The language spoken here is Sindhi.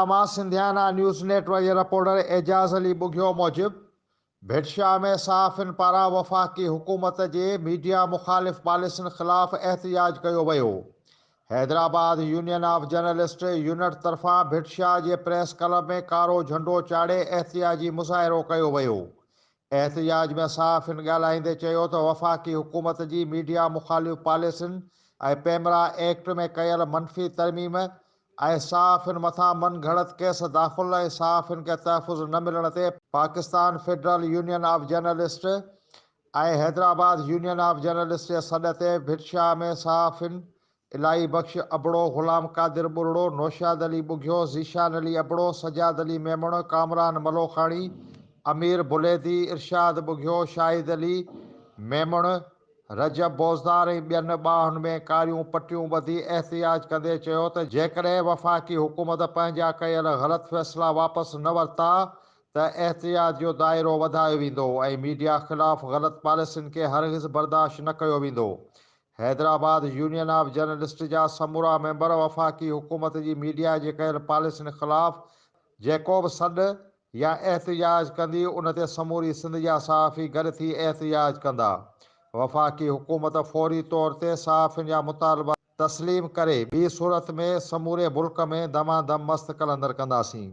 شاهه مان سنڌيانا نيوز نيٽ ورڪ جي رپورٽر اعجاز علي ٻگهيو موجب ڀٽ شاهه ۾ صحافين پاران وفاقي حڪومت جي ميڊيا مخالف پاليسين خلاف احتجاج ڪيو ويو. Hyderabad union of journalist unit طرفان ڀٽ شاهه جي پريس ڪلب ۾ ڪارو جهنڊو چاڙهي احتجاجي مظاهرو ڪيو ويو. احتجاج ۾ صحافين ڳالهائيندي چيو ته وفاقي حڪومت جي ميڊيا مخالف پاليسين ۽ پيمرا ايڪٽ ۾ ڪيل منفي ترميم ۽ صحافين مٿان من گهڙت ڪيس داخل ۽ صحافين کي تحفظ نه ملڻ تي Pakistan federal union of journalist ۽ Hyderabad union of journalist جي سڏ تي ڀٽ شاهه ۾ صحافين الاهي بخش ابڙو، غلام قادر ٻرڙو، نوشاد علي ٻگهيو، ذيشان علي ابڙو، سجاد علي ميمڻ، ڪامران ملوکاڻي، امير بليدي، ارشاد ٻگهيو، شاهد علي ميمڻ، رجب بوزدار ۽ ٻين ٻانهن ۾ ڪاريون پٽيون ٻڌي احتجاج ڪندي چيو ته جيڪڏهن وفاقي حڪومت پنهنجا ڪيل غلط فيصلا واپس نه ورتا ته احتجاج جو دائرو وڌايو ويندو ۽ ميڊيا خلاف غلط پاليسين کي هرگز برداشت نه ڪيو ويندو. حيدرآباد يونين آف جرنلسٽ جا سمورا ميمبر وفاقي حڪومت جي ميڊيا جي ڪيل پاليسين خلاف جيڪو به سڏ يا احتجاج ڪندي ان تي سموري سنڌ جا صحافي گڏ ٿي احتجاج ڪندا. وفاقي حڪومت فوري طور تي صحافين جا مطالبا تسليم ڪري ٻي صورت ۾ سموري ملڪ ۾ دمادم مست قلندر ڪنداسين.